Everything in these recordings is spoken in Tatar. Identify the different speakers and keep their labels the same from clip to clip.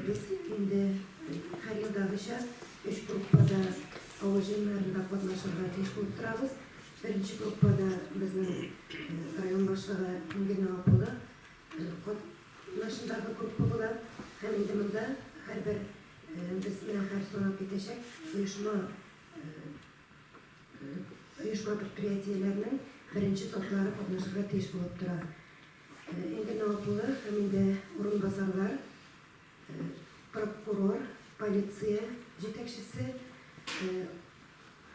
Speaker 1: Без инде һәр елдагыча өч группада авыл җыеннарында катнашырга тиеш булып торабыз. Беренче группада безнең район башлыгы Энгель Навап улы катнашындагы группа була. Һәм инде монда һәрбер без менә хәзер санап китәчәк оешма оешма-предприятиеләрнең беренче затлары катнашырга тиеш булып тора. Инде җаваплы һәм инде урынбасарлар, прокурор, полиция җитәкчесе,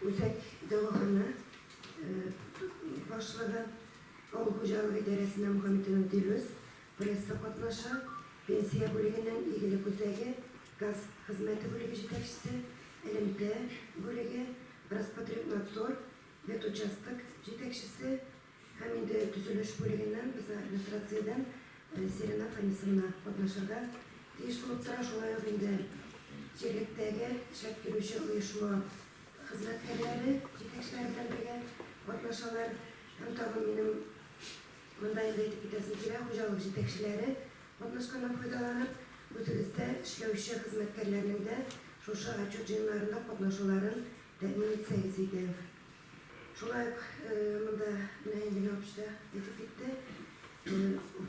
Speaker 1: үзәк дәваханә башлыгы, авыл хуҗалыгы идарәсеннән Мухаметдинов Дилүс, пресса катнаша, пенсия бүлегеннән Игелек үзәге, газ хезмәте бүлеге җитәкчесе, элемтә бүлеге, Роспотребнадзор, ветучасток җитәкчесе, Һәм инде төзелеш бүлегеннән, безнең администрациядән Сирена Фәнисовна катнашырга тиеш булып тора. Шулай ук инде җирлектәге эшләп килүче оешма хезмәткәрләре, җитәкчеләре белән бергә катнашалар. Һәм тагын минем монда инде әйтеп китәсем килә, хуҗалык җитәкчеләре катнашканнан файдаланып, үзегездә эшләүче хезмәткәрләрнең дә шушы отчет җыеннарында катнашуларын тәэмин итсәгез иде. Шулай ук монда менә инде Леопч та әйтеп китте.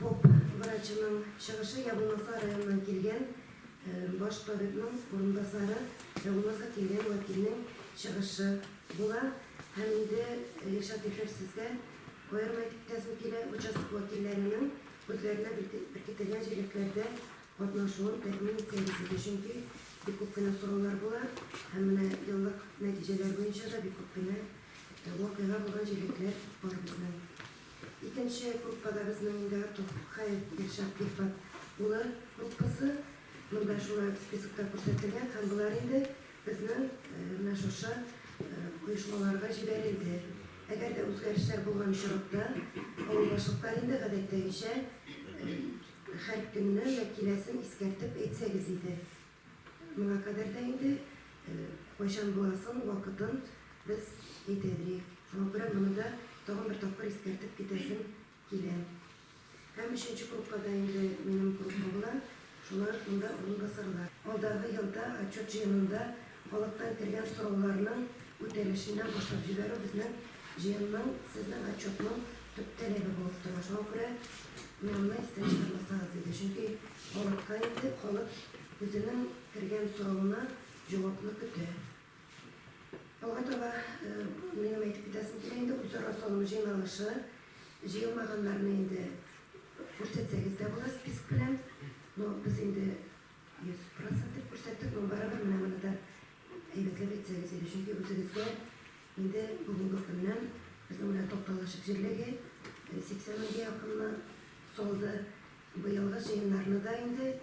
Speaker 1: ВОП врачының чыгышы, я булмаса районнан килгән баш табибның урынбасары, я булмаса килгән вәкилнең чыгышы була. Һәм инде Илшат Ефер сезгә аерым әйтеп китәсем килә, участок вәкилләренең үзләренә беркетелгән җирлекләрдә катнашуын тәэмин итсәгез иде, чөнки бик күп кенә сораулар була һәм менә еллык нәтиҗәләр буенча да бик күп кенә вакыйга булган җирлекләр бар безнең. Икенче группада безнең инде Тухаев Илшат Илфат улы группасы. Монда шулай ук списокта күрсәтелгән һәм болар инде безнең менә шушы оешмаларга җибәрелде. Әгәр дә үзгәрешләр булган очракта, авыл башлыклары инде гадәттәгечә Һәр көнне йә киләсен искәртеп әйтсәгез иде. Моңа кадәр дә инде кайчан буласын, вакытын без әйтә идек. Шуңа күрә моны да тагын бер тапкыр искәртеп китәсем килә. Һәм өченче группада инде минем группа була. Шулай ук монда урынбасарлар. Алдагы елда отчет җыенында халыктан кергән сорауларның үтәлешеннән башлап җибәрү безнең җыенның, сезнең отчетның төп таләбе булып тора. Шуңа күрә менә моны истән чыгармасагыз иде. Чөнки халыкка инде, халык үзенең кергән соравына җавапны көтә. Алга таба минем әйтеп китәсем килә инде, үзара салым җыйналышы, җыелмаганнарны инде күрсәтсәгез дә була список белән. Но без инде 100% дип күрсәттек, но барыбер менә моны да әйбәтләп әйтсәгез иде. Чөнки үзегезгә инде бүгенге көннән безнең менә Такталачык җирлеге 80 меңгә якынны салды. Быелгы җыеннарны да инде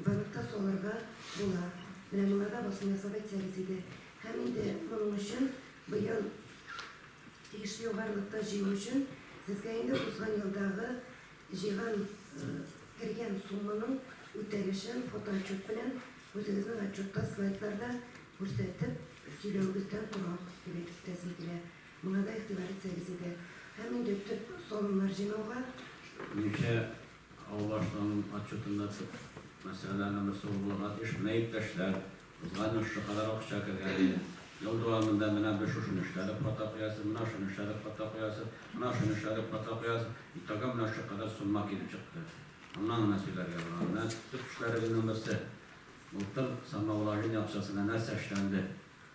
Speaker 1: банкта салырга була. Менә моңа да басым ясап әйтсәгез иде. Һәм инде моның өчен быел тиешле югарылыкта җыю өчен сезгә инде узган елдагы җыйган кергән сумманың үтәлешен фотоотчет белән үзегезнең отчетта слайдларда күрсәтеп сөйләвегездән тора, дип әйтеп китәсем килә. Моңа да игътибар итсәгез иде. Һәм инде төп салымнар җыйнауга.
Speaker 2: Минемчә, авыл башлыгының отчетында төп мәсьәләләрнең берсе ул булырга тиеш. Менә, иптәшләр, узган ел шулкадәр акча кергән иде. Ел дәвамында менә без шушыны эшләдек, хата куясыз, менә шуны эшләдек, хата куясыз, менә шуны эшләдек, хата куясыз. Итого менә шулкадәр сумма килеп чыкты. Аннан гына сөйләргә була. Менә төп эшләребезнең берсе. Былтыр самовложение акчасына нәрсә эшләнде?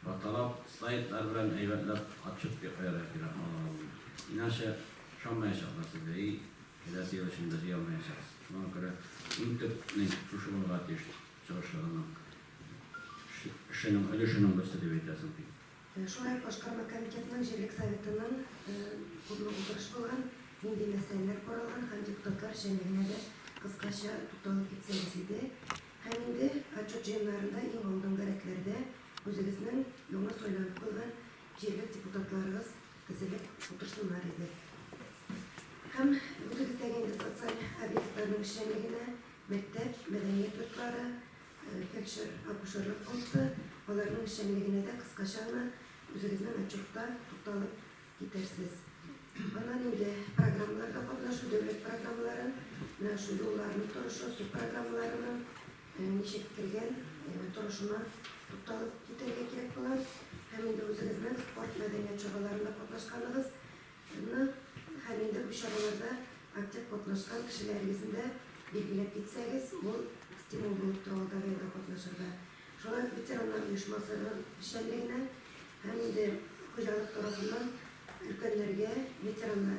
Speaker 2: Баталап, слайдлар белән әйбәтләп отчет куярга кирәк алар алдына. Иначе ышанмаячаклар сезгә и киләсе ел өчен дә җыя алмаячаксыз. Шуңа күрә иң төп ни шушы булырга тиеш чыгышларының эшенең өлешенең берсе дип әйтәсем килә.
Speaker 1: Шулай ук башкарма комитетның җирлек советының күпме утырыш булган, нинди мәсьәләләр каралган һәм депутатлар эшчәнлегенә дә кыскача тукталып китсәгез иде. Һәм инде отчет җыеннарында иң алдынгы рәтләрдә үзегезнең яңа сайланып куйган җирлек депутатларыгыз тезелеп утырсыннар иде. Һәм үзегездәге инде социаль объектларның эшчәнлегенә, мәктәп, мәдәният йортлары, фельдшер-акушерлык пункты, аларның эшчәнлегенә дә кыскача гына үзегезнең отчетта тукталып китәрсез. Аннан инде программаларда катнашу, дәүләт программаларын, менә шул юлларның торышы, су программаларының. ничек кергән торышына тукталып китәргә кирәк була. Һәм инде үзегезнең спорт, мәдәният чараларында катнашканыгызны һәм инде бу чараларда актив катнашкан кешеләрегезне дә билгеләп китсәгез, ул стимул булып тора алдагы елда катнашырга. Шулай ук ветераннар оешмасының эшчәнлегенә һәм инде хуҗалык тарафыннан өлкәннәргә, ветераннар,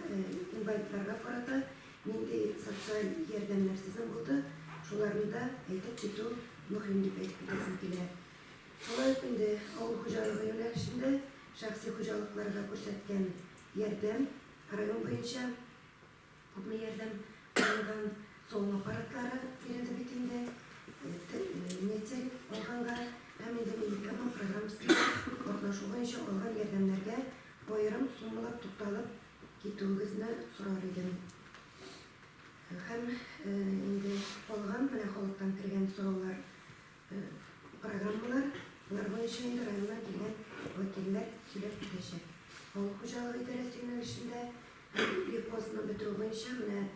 Speaker 1: инвалидларга карата нинди социаль ярдәмнәр сезнең булды, шуларны да әйтеп китү мөһим дип әйтеп китәсем килә. Шулай ук инде авыл хуҗалыгы юнәлешендә шәхси хуҗалыкларга күрсәткән ярдәм, район буенча күпме ярдәм алынган, савым аппаратлары бирелде бит инде, нетель алганга һәм инде Милли Кама программасында катнашу буенча алган ярдәмнәргә аерым суммалап тукталып китүегезне сорар идем. Һәм инде калган менә халыктан кергән сораулар, программалар, болар буенча инде районнан килгән вәкилләр сөйләп китәчәк. Авыл хуҗалыгы идарәсе юнәлешендә һәм лейкозны бетерү буенча менә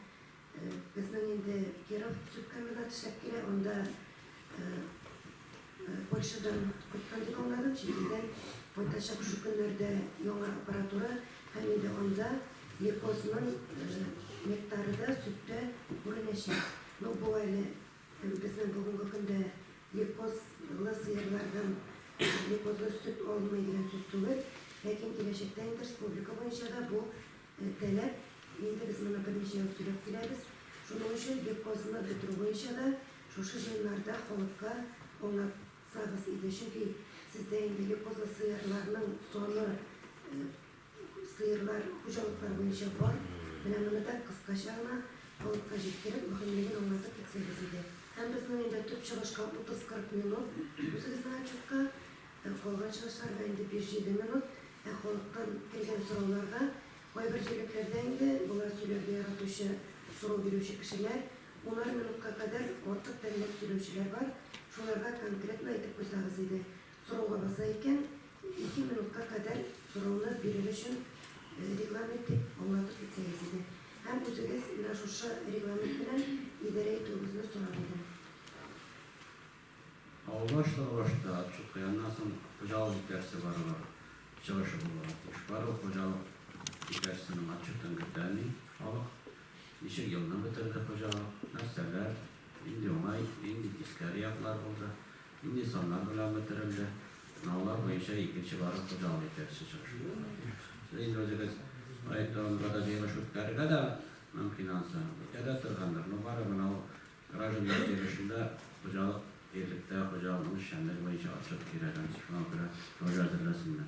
Speaker 1: безнең инде Киров сөт комбинаты эшләп килә, анда Польшадан кайткан дип аңладым, чит илдән кайтачак шушы көннәрдә яңа аппаратура һәм инде анда лейкозның микъдары да сөттә күренәчәк. Ну, бу әле безнең бүгенге көндә лейкозлы сыерлардан лейкозлы сөт алынмый дигән сүз түгел, ләкин киләчәктә инде республика буенча да бу таләп, инде без моны берничә ел сөйләп киләбез. Шуның өчен лейкозны бетерү буенча да шушы җыеннарда халыкка аңлатсагыз иде. Чөнки сездә инде лейкозлы сыерларның саны сыерлар хуҗалыклар буенча бар. Менә моны да кыскача гына халыкка җиткереп, мөһимлеген аңлатып китсәгез иде. Һәм безнең инде төп чыгышка 30-40 минут үзегезнең отчетка, калган чыгышларга инде 5-7 минут, ә халыктан килгән сорауларга кайбер җирлекләрдә инде болай сөйләргә яратучы, сорау бирүче кешеләр унар минутка кадәр артык тәмләп сөйләүчеләр бар, шуларга конкретно әйтеп куйсагыз иде. Сорауга баса икән, ике минутка кадәр сорауны бирер өчен регламент дип аңлатып китсәгез иде. Һәм үзегез менә шушы регламент белән идарә итүегезне сорар идем.
Speaker 2: Авыл башлыгы башта отчетка, аннан соң хуҗалык җитәкчесе барыбер чыгышы булырга тиеш. Барлык хуҗалык җитәкчесенең отчетын көтә ни халык. Ничек елны бетерде хуҗалык, нәрсәләр, нинди уңай, нинди тискәре яклар булды, нинди саннар белән бетерелде. Менә алар буенча икенче барып хуҗалык җитәкчесе чыгышы булырга тиеш. Сез инде үзегез проект дәвамында да җыелыш үткәрергә дә мөмкин ансы, үтә дә торгандыр, но барыбер менә ул Гражданнар җыелышында хуҗалык җирлектә хуҗалыкның эшчәнлеге буенча отчет кирәк, анысы шуңа күрә тоже әзерләсеннәр.